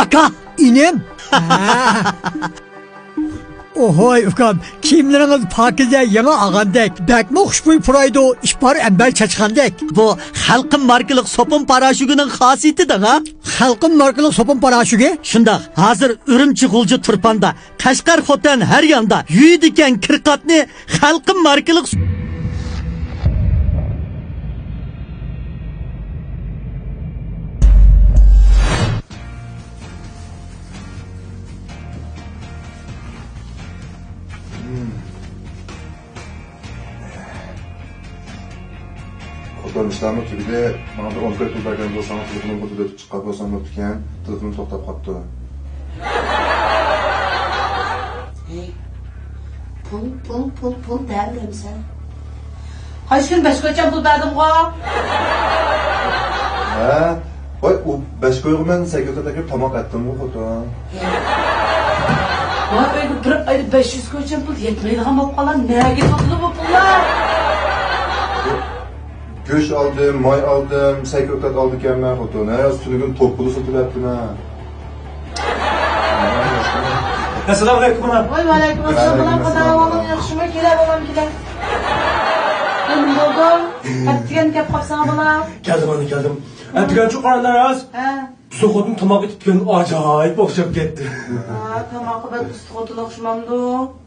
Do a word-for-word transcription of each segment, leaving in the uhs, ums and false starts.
ئاكا، ئىنىم. ھە. ئوھوي، ئۇكام، كىيىملىرىڭىز پاكىزە، يېڭى ئالغاندەك. بەكمۇ خۇشبۇي پۇرايدۇ، ئىپار ئەمبەر چاچقاندەك. بۇ خەلقىم ماركىلىق سوپۇن پاراشوكىنىڭ خاسىيىتى دەڭا. خەلقىم ماركىلىق سوپۇن پاراشوكى؟ شۇنداق، ھازىر ئۈرۈمچى، غۇلجا، تۇرپاندا، قەشقەر، خوتەن ھەر ياندا يۇيىدىكەن كىرقاتنى خەلقىم ماركىلىق. خوتۇن ئىشلارمۇ تۈگىدى. ماڭا بىر ئون كوي پۇل بەرگەن بولساڭ، تېلېفونۇمغا تۆلەپ چىققان بولسام بوپتىكەن. تېلېفونۇم توختاپ قاپتۇ. ھەي، پۇل، پۇل، پۇل، پۇل دەۋېرەمسەن. قايسى كۈنى بەش كويچام پۇل بەردىمغۇ؟ ھە؟ ۋاي، ئۇ بەش كويغا مەن سەكرىتەرگە تاماق ئەتتىمغۇ، خوتۇن. ۋاي، ئۆيگە بىر ئايدا بەش يۈز كويچام پۇل يەتمەيدىغان بولۇپ قالغان. نەگە كېتىۋاتىدۇ بۇ پۇللار؟ گۆش ئالدىم، ماي ئالدىم، سەكرىتەر ئالدىكەنمەن، خوتۇن. ھە، تۈنۈگۈن توك پۇلى سېتىۋەتتىم، ھە. ئەسسالامۇ ئەلەيكۇم، بالام. ۋاي، ۋەئەلەيكۇم ئەسسالام، بالام. قانداق ئەھۋالىڭ، ياخشىمۇ؟ كېلە، بالام، كېلە. نېمە بولدۇڭ؟ ئەتىگەن كەپ قاپساڭ، بالام. كەلدىم، ئانا، كەلدىم. ئەتىگەن چوقۇن راست. ھە. بىزنىڭ خوتۇن تاماق ئېتىپ كەلگەن ئاجايىپ ئوخشاپ كەتتى. ھە، تاماققا بەك ئۇستا خوتۇن ئوخشىمامدۇ؟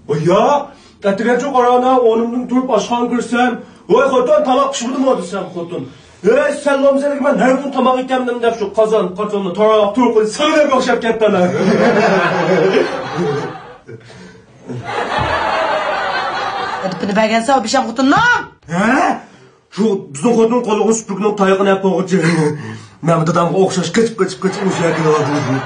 ۋاي ياق، ئەتىگەنچۇ قارانا ئورنۇمدىن تۇرۇپ ئاشخانىغا كىرسەم، ۋاي خوتۇن، تاماق پىشمىدىمۇ دېسەم خوتۇن، ھەي سەن لومزەلگە مەن ھەر كۈنى تاماق ئېتەمدىم دەپ شۇ قازان، قاچاننى تاراق تۇرقىنى سىڭىدەك ئوخشاپ كەتتىلا. ئەدىپىنى بەرگەنسەن ئۇ بىشەم خوتۇننىڭ. ھە؟ شۇ بىزنىڭ خوتۇن قولىغا سۈپۈرگىنىڭ تايىقىنى ئەپ بولغۇچە. مەن دادامغا ئوخشاش قېچىپ، قېچىپ، قېچىپ مۇشۇ يەرگە كېلىۋالدىم.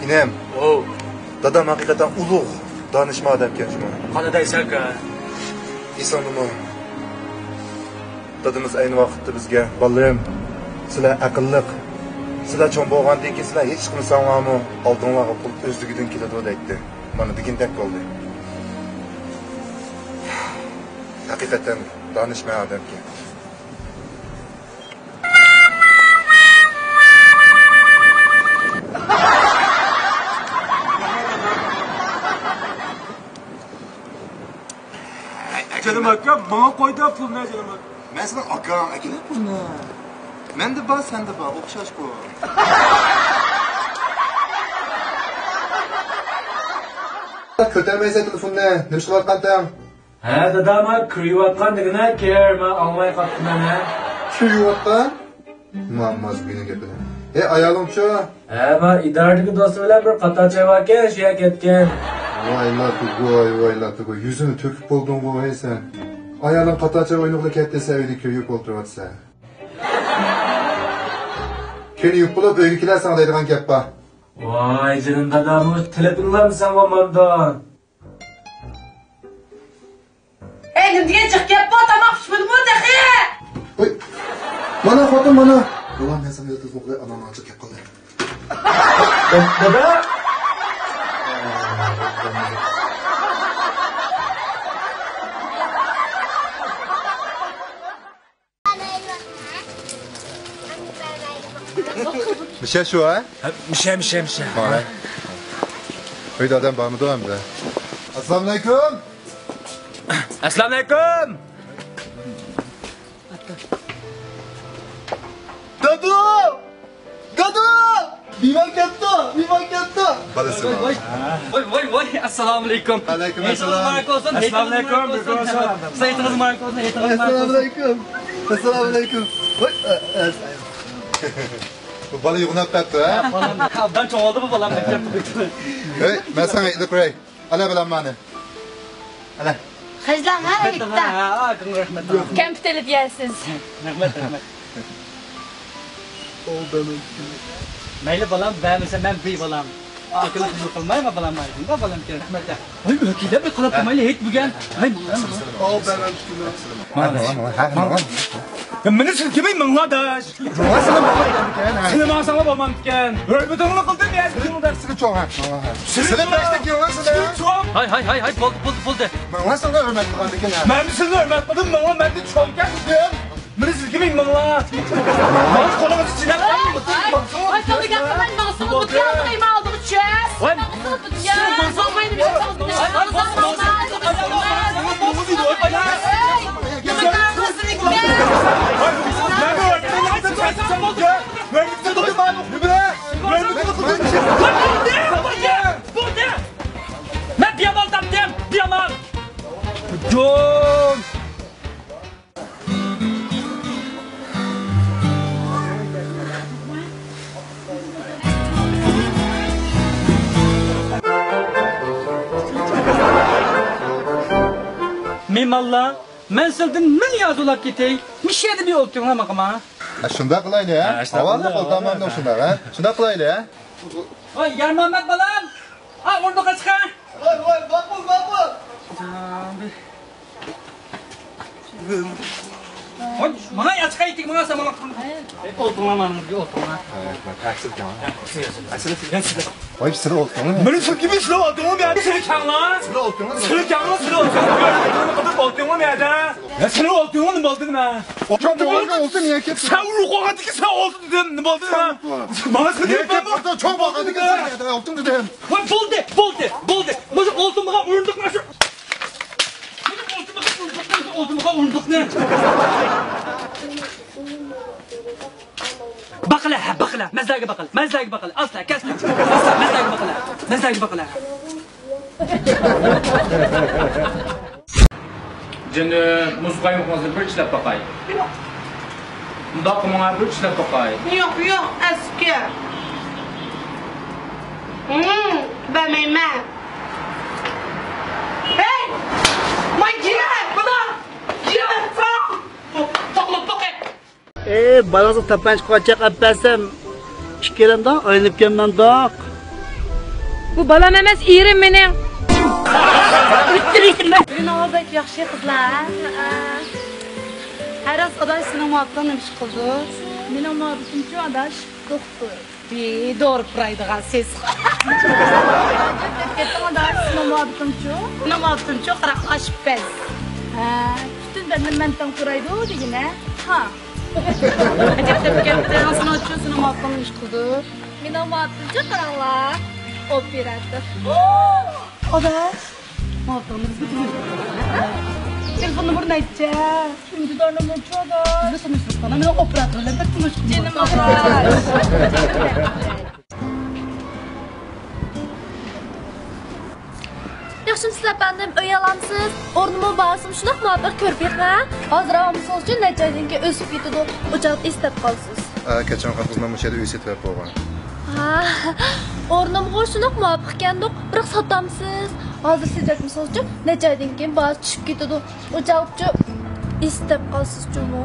ئىنىم. ئوۋ. دادام ھەقىقەتەن ئۇلۇغ، دانىشمەن ئادەمكەن جۇمۇ. قانداق دەيسەن ئاكا؟ ئېسىڭدىمۇ؟ دادىمىز ئەينى ۋاقىتتا بىزگە، بالىلىرىم، سىلەر ئەقىللىق، سىلەر چوڭ بولغاندىن كېيىن سىلەر ھېچ قىلمىساڭلارمۇ ئالدىڭلارغا پۇل ئۆزلۈكىدىن كېلىدۇ دەيتتى. مانا دېگىنىدەك بولدى. ھەقىقەتەن دانىشمەن ئادەمكەن. جېنىم ئاكا، ماڭا قويدا پۇلنى، جېنىم ئاكا. مەن سېنىڭ ئاكاڭ، ئەكېلە پۇلنى. مەندە بار، سەندە بار، ئوخشاشقۇ. كۆتەرمەيسەن تېلېفوننى، نېمە ئىش قىلىۋاتقانتىڭ؟ ھە، دادا، ما كىر يۇۋاتقان دېگىنە، كىر، ما ئاڭلىماي قاپتىمەن، ھە. كىر يۇۋاتقان؟ مامماز بىنىڭ گېپىنى. ھەي، ئايالىڭچۇ؟ ھە، ما ئىدارىدىكى دوستى بىلەن بىر قاتار چاي باركەن، شۇ يەرگە كەتكەن. ۋاي لاتۇگۇي، ۋاي لاتۇگۇي، يۈزىنى تۆكۈپ بولدۇڭغۇ، ھەي سەن. ئايالىڭ قاتار چاي ئوينىغىلى كەتتى، سەن ئۆيدە كىر يۇيۇپ ئولتۇرۇۋاتىسەن. كىر يۇيۇپ بولۇپ ئۆيگە كېلەرسەن دەيدىغان گەپ بار. ۋاي جېنىم دادا، مۇشۇ تېلېفونلارمۇ سەن بولمامدۇ؟ ھەي، نېمە دېگەن جىق گەپ بۇ؟ تاماق پىشمىدىمۇ تېخى؟ ھوي، مانا خوتۇن، مانا. بوۋام، مەن ساڭا يالتىز قويۇپ، ئاناڭ ئاچىقىپ كەپ قالدى. دادا! مىشە شۇ، ھە؟ ھە، مىشە، مىشە، مىشە. مانا. ئۆيدە ئادەم بارمىدۇ ئەمدى؟ ئەسسالامۇئەلەيكۇم. ئەسسالامۇئەلەيكۇم. دادۇ! دادۇ! مېھمان كەپتۇ! مېھمان كەپتۇ! بالىسى بار. ۋاي، ۋاي، ۋاي، ۋاي، ئەسسالامۇئەلەيكۇم. ۋەئەلەيكۇم ئەسسالام. ھېيتىڭىز مۇبارەك بولسۇن، ھېيتىڭىز مۇبارەك بولسۇن. ھېيتىڭىز مۇبارەك بولسۇن. ئەسسالامۇئەلەيكۇم. ئەسسالامۇئەلەيكۇم. ۋاي، ئە، ئە، ئە. بۇ بالا يوغىناپ كەتتى، ھە؟ ئوبدان چوڭ بولدى بۇ بالام دەپ كەپتۇ. ھەي، مەن ساڭا ئېلىپ بېرەي. ئەلە بىلەن مانى. ئەلە. خەجلەڭ، ھە، رەھمەت، ھە، ھە، ھە، رەھمەت. كەمپۈت ئېلىپ يەرسىز. رەھمەت، رەھمەت. مەيلى بالام، بەرمىسە مەن بىر بالام. ئاكىنى قىزىل قىلمايما بالام، مايدىن بالام كېلىپ. رەھمەت. ھەي، ئۆكىدە بىر قىلىپ قويمايلى، ھېيت بۈگۈن. ھەي، بالام. ئاۋۇ بەرمەم. ماڭا، ماڭا، ماڭا. يا مېنى سىلكىمەي ماڭلا ئاداش. جۇڭا سىلى ماڭا دېگەن، ھە. سىلى ماڭساڭلا بولمامدىكەن. ھۆرمىتىڭنى قىلدىم يا. سىلى چوڭ، ھە. سىلى بەشتە كېلىڭ سىلى. ھاي، ھاي، ھاي، ھاي، بولدى، بولدى، بولدى. ماڭا سىلى ھۆرمەت قىلغاندىكەن، ھە. مەن سىلىنى ھۆرمەت قىلدىم، ماڭا مەندىن چوڭكەن دېدىم. مېنى سىلكىمەي ماڭلا. ماڭا قولىڭىزنى چىلاپ. ھاي، ھاي، ساڭا گەپ قىلماي ماڭسىڭىز بولدى. ئالدىغا چۈش. ۋاي. مەن بىيامال تاپتىم، بىيامال. جون. مېھمانلار، مەن سىلىدىن مىڭ يازۇلاپ كېتەي، مۇشۇ يەردە بىر ئولتۇرۇڭلار ماقۇما. ھە، شۇنداق قىلايلى، ھە؟ ھە، شۇنداق ئاۋۋاللا قىلايلى. قولتۇرمامدۇ شۇنداق، ھە؟ شۇنداق قىلايلى، ھە؟ ۋاي، يارمان مەت بالام! ئا، ئورنۇڭغا چىقە! ۋاي، ۋاي، ماقۇل، ماقۇل! ۋاي، ماڭا ياچقا يېتىك، ماڭا سامانلىق. ئولتۇرۇڭلار، مانا بىر ئولتۇرۇڭلار. ۋاي، سىلى ئولتۇرۇڭلار. مېنى سىلكىمەي سىلى ئولتۇرۇڭلار، بۇ يەردە سىلى كەڭلار. سىلى ئولتۇرۇڭلار. سىلى كەڭلار، سىلى ئولتۇرۇڭلار. ئولتۇرۇڭلار، بۇ يەردە. يا سىلى ئولتۇرۇڭلار، نېمە بولدى نېمە؟ ئولتۇرۇڭلار، ئولتۇرۇڭلار، نېمە كەپ؟ سەن ئۇرۇق بولغاندىكىن سەن ئولتۇر دېدىم، نېمە بولدى نېمە؟ ماڭا سىلى نېمە كەپ؟ ئولتۇر، چوڭ بولغاندىكىن سەن ئولتۇر دېدىم. ۋاي، بولدى، بولدى، بولدى. مانا ئولتۇرمىغان ئورۇندۇقنى شۇ. مانا ئولتۇرمىغان ئورۇندۇقنى، ئولتۇرمىغان ئورۇندۇقنى. باقىلە، ھە، باقىلە، مەزلەرگە باقىلە، مەزلەرگە باقىلە، ئاستا، كەسكىن، ئاستا، مەزلەرگە باقىلە، مەزلەرگە باقىلە. جېنىم، مۇز قايمىقىڭىزنى بىر چىشلەپ باقاي. مۇنداق قىلماڭا، بىر چىشلەپ باقاي. يوق، يوق، ئەسكى. ھىم، بەرمەيمەن. ھەي! ماي گىر، مانا! گىر، ساڭ! توقلاپ باقاي. ئەي، بالىڭىزغا تاپانچا قاچاق ئەپ بەرسەم، ئىككىلەندە ئايلىنىپ كەلمەمدۇق. بۇ بالام ئەمەس، ئېرىم مېنىڭ. ئۆتتۈرۈشتىن بەك. بۈگۈن ھاۋا بەك ياخشى، قىزلار. ھە، راست، ئاداش، سېنىڭ مۇھەببىتىڭ نېمە ئىش قىلىدۇ؟ مېنىڭ مۇھەببىتىمچۇ، ئاداش، دوختۇر. بى دورا پۇرايدىغان سېسىق. كەتتىڭ ئاداش، سېنىڭ مۇھەببىتىڭچۇ؟ مېنىڭ مۇھەببىتىمچۇ، قاراقلىق ئاشپەز. ھە، پۈتۈن بەدىنىم مەنتەڭ پۇرايدۇ دېگىنە. ھا. ئەجەب دەپ كەتتىڭ، سېنىڭچۇ، سېنىڭ مۇھەببىتىڭ نېمە ئىش قىلىدۇ؟ مېنىڭ مۇھەببىتىمچۇ، قاراڭلار. ئوپېراتور. ئاداش. تېلېفون نومۇرى نەچچە؟ ئۈندىدار نومۇرچۇ ئاداش؟ بىزگە تونۇشتۇرۇپ قالا، مېنىڭ ئوپېراتور بىلەن بەك تونۇشقۇم. جېنىم ئاداش. ياخشىمۇسىز ئەپەندىم، ئۆي ئالامسىز؟ ئورنىمۇ بارسىمۇ شۇنداق مۇۋاپىق كۆرۈپ بېقىڭ. ھازىر ئالمىسىڭىزچۇ نەچچە ئايدىن كېيىن ئۆسۈپ كېتىدۇ، ئۇ چاغدا ئىستەپ قالىسىز. ئە، كەچۈرۈڭ خانىم قىز، مەن مۇشۇ يەردە ئۆي سېتىۋەپ بولغان. ھا، ئورنۇمغۇ شۇنداق مۇۋاپىق ئىكەندۇق، بىراق ساتامسىز. ھازىر سېتىۋەتمىسىڭىزچۇ نەچچە ئايدىن كېيىن باھاسى چۈشۈپ كېتىدۇ، ئۇ چاغدىچۇ ئىستەپ قالىسىزچۇمۇ؟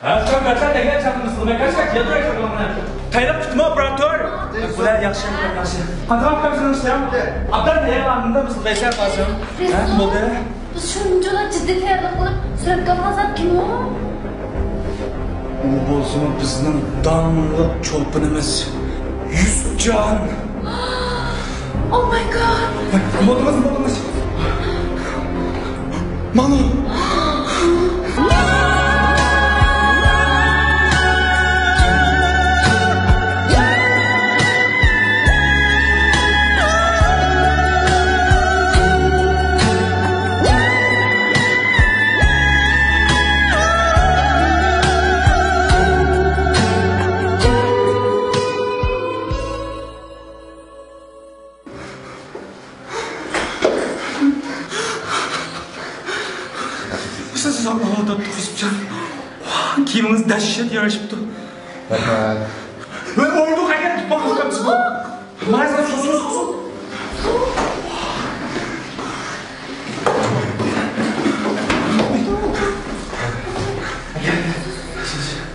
ھە، شۇ بەتلەر دەگەن چاقمىسىڭ، مەن كاشكاك يادراش قىلغان. تەيلىق پۈتتىمۇ، ئوپېراتور؟ بۇلار ياخشى، ياخشى. قانداق ئاپتاپسىز ئىشلەڭ؟ ئاپتاپ تەييارلاندىڭدا بىز ۋەيسەل قاسىم. ھە، نېمە بولدى؟ بىز شۇنچىلا جىددىي تەييارلىق قىلىپ سۈرەتكە ئالغان زات كىم ئۇ؟ ئۇ بولسىمۇ بىزنىڭ داڭلىق چولپىنىمىز يۈسۈپجان. Oh my God! ۋاي، نېمە بولدىڭىز، نېمە بولدىڭىز؟ مانا. سىز ئاللاھ دەپ تۇرۇپسىز. كىيىمىڭىز دەھشەت يارىشىپتۇ. رەھمەت. ۋە ئورۇندۇق ئەكەپ تۇتماقچى بۇ. مايسا سۇسۇز قىزىل.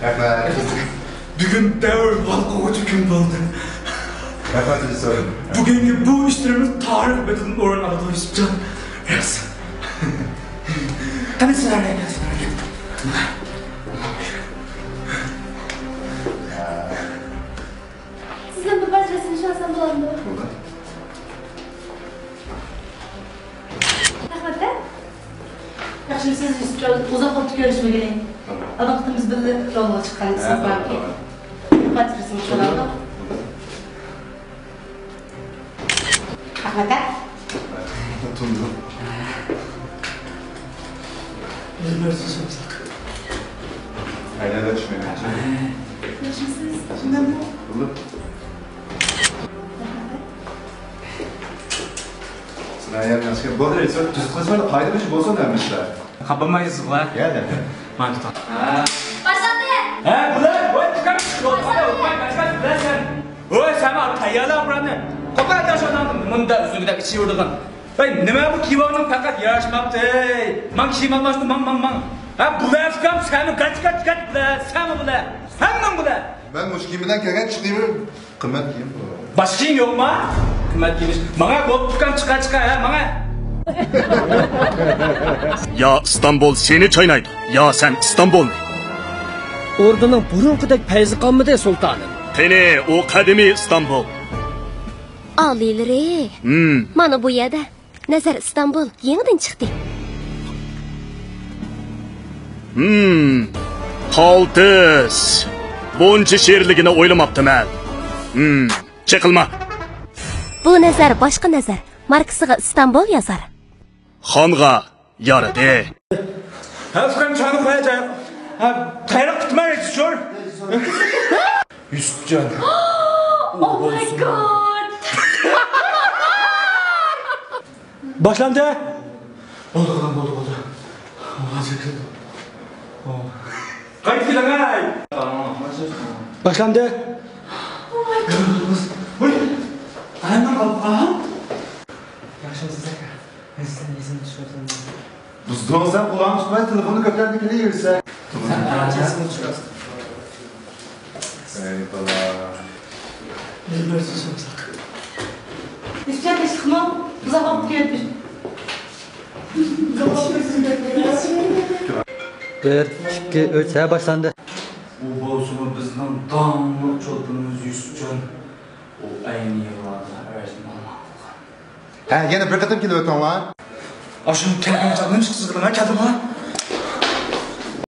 رەھمەت. بۈگۈن دەۋر ھالقىغۇچ كۈن بولدى. رەھمەت، رېژىسسور. بۈگۈنكى بۇ ئىشلىرىمىز تارىخ بېتىدىن ئورۇن ئالىدۇ، يۈسۈپجان. راست. قېنى سىلەرنى سىزدىن بىر پارچە رەسىمنى ئالسام بولامدۇ؟ بولدى. رەھمەت. ياخشىمۇسىز يۈسۈپجان؟ ئۇزاق ۋاقىت كۆرۈشمىگىلى. ئالدىنقى قېتىم بىز بىللە رولغا چىققان ئېسىڭىز باركى؟ بىر پارچە رەسىمنى ئالامدۇ؟ رەھمەت. تۇندۇم. ئەيلەندە چۈشمەيمەن. ياخشىمۇسىز؟ شۇنداقمۇ؟ بولدى. سىلەر يەنە ياخشى. بولدى، سىلەر تۈزۈپ قويسىڭلار، قايدا بىر ئىش بولسۇن ھەممىسى. خاپا بولمايسىزغۇ؟ يا، يا، يا. مانا تۇتۇڭ. باشلاندى! ھە، بۇلار، ۋاي، تۇكان، ۋاي، ۋاي، ۋاي، باشلاندى، بىلەسەن. ۋاي، سەن تەييارلا بۇلارنى. قوپار داشلارنى، مۇنداق ئۆزۈڭگە دەپ ئىچى ئۇرىدىغان. ۋاي، نېمە بۇ كىيىۋالغىنىڭ پەقەت ياراشماپتۇ. ماڭ كىيىم ئالماشتۇر، ماڭ، ماڭ، ماڭ. ھە، بۇلار تۇكان، سەنمۇ قاچ، قاچ، قاچ، بۇلار، سەنمۇ بۇلار. ھەممىڭ بۇلار. مەن مۇشۇ كىيىم بىلەن كەلگەن چىقىۋېرىپ. قىممەت كىيىم بۇ. باشقا كىيىم يوقما؟ قىممەت كىيىم. ماڭا بولۇپ تۇرغان چىقا چىقا ھە ماڭا. يا ئىستانبۇل سېنى چاينايدۇ، يا سەن ئىستانبۇلنى. ئوردىنىڭ بۇرۇنقىدەك پەيزى قالمىدى، سۇلتانىم. قېنى، ئۇ قەدىمىي ئىستانبۇل. ئالىيلىرى. ھىم. مانا بۇ يەردە. نەزەر ئىستانبۇل يېڭىدىن چىقتى. ھىم، قالتىس. بۇنچە شېرىنلىكىنى ئويلىماپتىمەن. ھىم، چېقىلما. بۇ نەزەر باشقا نەزەر. ماركىسىغا ئىستانبۇل يازار. خانغا يارىدى. ھە، ئۇكام، چاينى قوياي، چاي. ھە، تەييارلىق پۈتمەي، رېژىسسور. يۈسۈپجان. Oh my God! باشلاندى. بولدى، قىزىم، بولدى، بولدى. قايتىپ كېلىڭ، ھەي. باشلاندى. Oh my God! ھوي. قەلەمنى ئاپ، ئاھ. ياخشىمۇسىز، ئاكا؟ مەن سىزدىن ئېسىمنى چۈشۈرسەم. بۇزدۇڭ سەن، قۇلاقنى تۇتماي تېلېفوننى كۆتەرمەي كېلىۋېرىسەن. سەن قانچە ئېسىمنى چۈشۈرەسەن؟ ئەي بالا. يۈسۈپجان تىنچلىقمۇ؟ ئۇزاق ۋاقىت كۆرۈپ. بىر، ئىككى، ئۈچ، ھە، باشلاندى. ئۇ بولسىمۇ بىزنىڭ داڭلىق چولپىنىمىز يۈسۈپجان. ئۇ ئەينى يىللاردا ئەۋەتمەڭلار. ھە، يەنە بىر قېتىم كېلىۋېتىڭلار. ئاشۇ كەلگەن چاغدا نېمە ئىش قىلىدىغان كەلدىڭلار؟